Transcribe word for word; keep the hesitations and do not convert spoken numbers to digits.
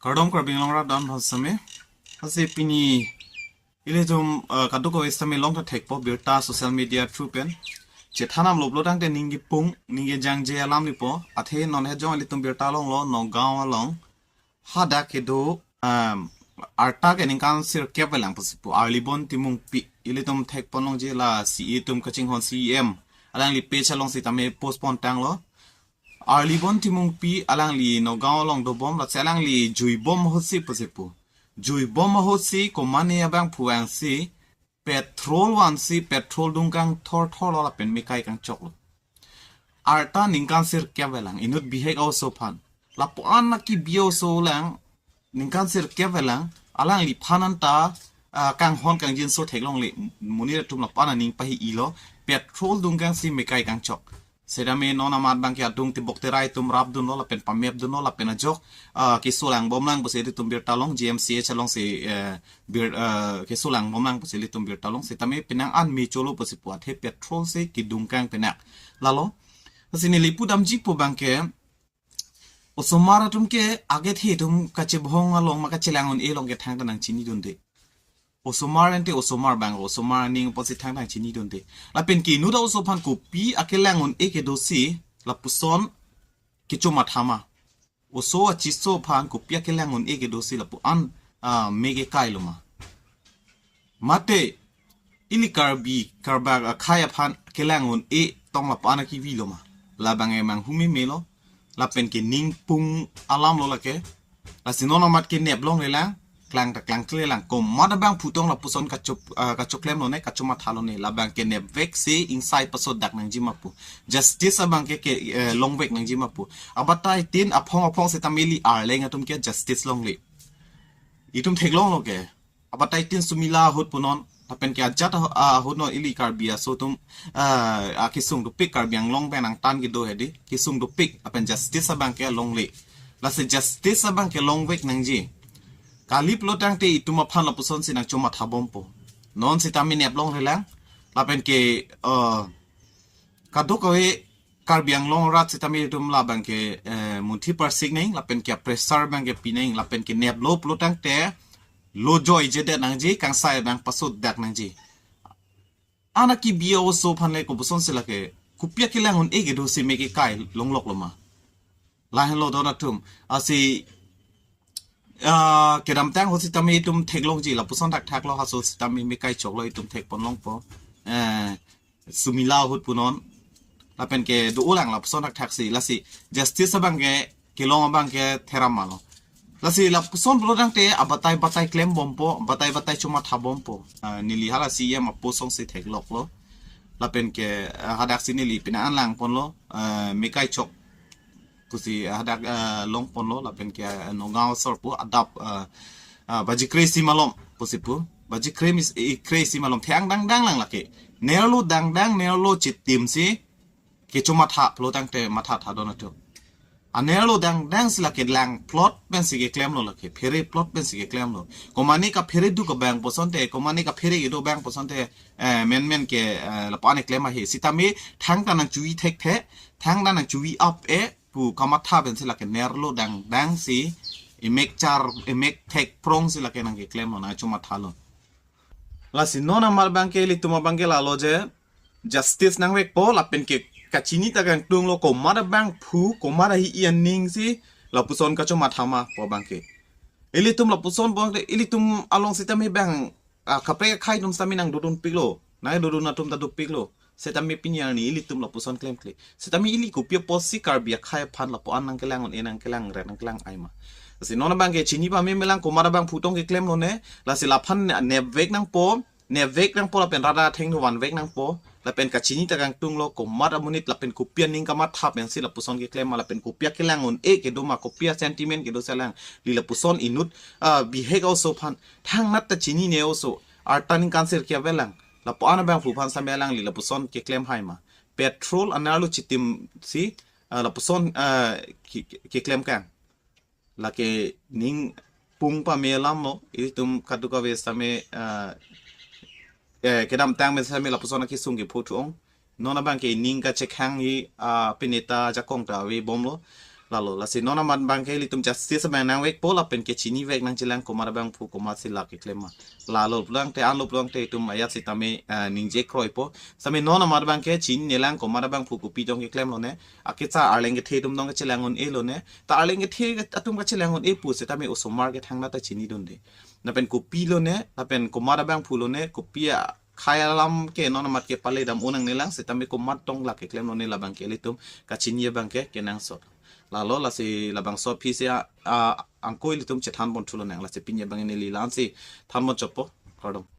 Kardom Karbi Anglong rat don aphan sitame. Lasi pini ilitum, eh, kadokave sitame longthekpo birta social media through pen. Chethan damlo pulo tangte ning kepung, ning kejangje alam lipo. Athe non hejong ilitum birta longlo, Nagaon along hadak kedo, um, arta ke ningkan sirkep avelang pusi pu Arlibon Timungpi. Ilitum thekpon longji, lasi itum kachinghon C E M alangli page along sitame post pon tanglo. Arlibon Timungpi alangli Nagaon along dobom, lasi alangli juibom ahutsi pusi pu. Juibom ahutsi komane abangphu vangsi petrol vansi, petrol dungkang thorthorlo lapen mekai kangchoklo. Arta ningkan sirkep avelang, inut bihek a-oso aphan. Lapu-an aki bi a-oso lang, ningkan sirkep avelang, alangliphan anta, ah, kanghon kangjinso theklongle, monit atum lapu-an aning pahi-ilo, petrol dungkangsi mekai kangchok. Sitame non amat abangke adung tebok terai atum rapdunlo lapen pamepdunlo lapen ajok, ah, keso langbomlang pusi ilitum birta long, G M C H alongsi, eh, bir, eh, keso langbomlang pusi ilitum birta long, sitame penang an me cholo pusi pu athe petrol si kedungkang penak. Lalo, lasi neli pudamji pu abangke, osomar atum ke agethe atum kachebhong along ma kachelang un-e along ke thangta nangchinidunde. Osomar ante osomar abang, osomar aning apotsi thangta nangchinidunde. Lapen ke inut a-oso aphan kopi akelang un-e kedosi lapuson kechomatha ma. Oso achiso aphan kopi akelang un-e kedosi lapu-an, ah, me kekailo ma. Mate ili Karbi, Karbak akhei aphan kelang un-e tong lapu-an akivilo ma. Labang emang humi melo, lapen ke ning pung alamlo lake. Lasi non amat ke nep longlelang, klang ta klangklelang. Komat abangphu tong lapuson kachok, ah, kachoklemlone, kachomathalone. Labang ke nepvek si ingsai pasodak nangji ma pu. Justice abangke ke, eh, longvek nangji ma pu. Abatai tin aphong aphong sitame ili Arleng atum ke justice longle. Itum theklonglo ke. Abatai tin Sumila ahut punon, lapen ke ajat ah-, ahut non ili Karbi aso atum, ah, akesung dopik, Karbi Anglong pen nangtan kedo hedi, kesung dopik, lapen justice abangke longle. Lasi justice abangke longvek nangji. Kali pulo tangte itum aphan lapusonsi nangchomathabompo. Non sitame nep longlelang, lapen ke, ah, kadokave Karbi Anglong rat sitame itum labangke, eh, munthi parsik neng, lapen ke pressure abangke pi neng, lapen ke neplo pulo tangte lo joijedet nangji, kangsai abang pasodak nangji. An aki bi a-oso aphan le kopuson si lake, kopi akelang un-e kedosi me kekai longloklo ma. Lahenlo don atum, lasi, ah, kedamtang ahut sitame itum theklongji, lapuson thakthaklo, halaso sitame mekai choklo, itum thekpon longpo. Eh, Sumila ahut punon, lapen ke do-olang lapuson thakthaksi, lasi justice abangke kelong abangke theram malo. Lasi lapuson pulo tangte abatai batai klembompo, batai batai chomathabompo. Ah, neli hala C E M apo songsi thekloklo. Lapen ke, ah, hadaksi neli pina anlang ponlo, ah, mekai chok pusi hadak, ah, longponlo, lapen ke, ah, Nagaon asor pu adap, ah, ah, baji kre-isi malom pusi pu. Baji kre-isi, eh, kre-isi malom, the-ang dangdang lang lake. Nerlo dangdang, nerlo chitimsi kechomatha pulo tangte mathatha don atum. Anerlo dangdangsi lake lang plot pensi keklemlo lake, phere plot pensi keklemlo. Komane kaphere duk abang pusonte, komane kaphere kedo abang pusonte, eh, menmen ke, eh, lapu-an keklem ahe. Sitame thangta nangchui thekthe, thangta nangchui ap-e pu kamatha pensi lake nerlo dangdangsi, emek char, emek thek prongsi lake nangkeklemlo, nangchomathalo. Lasi non amat abangke ilitum abangke lalo je, justice nangvekpo, lapen ke kachini ta kangtunglo, komat abangphu, komat ahi-i aning si lapuson kachomatha ma pu abangke. Ilitum lapuson abangke, ilitum along sitame abang, ah, kaprek akhei atum sitame nangdodunpiklo, nangdodun atum ta dopiklo. Sitame pini arni ilitum lapuson klemkle. Sitame ili kopi apotsi Karbi akhei aphan lapu-an nangkelang un-e, nangkelang re, nangkelang ai ma. Lasi non abangke chini pamemelang, komat abangphu tong keklemlone, lasi laphan nepvek nangpo, nepvek nangpo lapen rada athengno vanvek nangpo, lapen kachini ta kangtunglo, komat amonit lapen kopi aning kamatha pensi lapuson keklem ma, lapen kopi akelang un-e kedo ma, kopi a-sentiment kedosi alangli lapuson inut, ah, bihek a-oso aphan, thangnat ta chinine oso, arta ningkan sirkep avelang, lapu-an abangphu aphan sitame alangli lapuson keklem hai ma. Petrol anerlo chitimsi, ah, lapuson, ah, ke, ke, keklem kang. Lake ning pung pame alamlo, ilitum kadokave sitame, ah, eh, kedamtang me sitame lapuson akesung kepho thu-ong. Non abangke ning kachekhang hi, ah, peneta ajakong ta avebomlo. Lalo, lasi non amat abangke ilitum justice abang nangvekpo lapen kechinivek nangchelang komat abangphu komatsi la keklem ma. Lalo pulote, anlo pulote itum ajat sitame, ah, ningje kroipo. Sitame non amat abangke chininangji lang komat abangphu kopi tong keklemlone. Akecha arleng kethe atum tong kachelang un-elone. Ta arleng kethe atum kachelang un-e pu sitame osomar ke thangnat ta chinidunde. Lapen kopilone, lapen komat abangphulone, kopi akhei alam ke non amat ke pale dam un nangne lang, sitame komat tong la keklemlone labangke ilitum kachini abangke kenangsot. Lalo lasi labangso aphi si a, a, angko ilitum chethan ponthulonang, lasi pini abang neli la-ansi than ponchotpo. Kardom.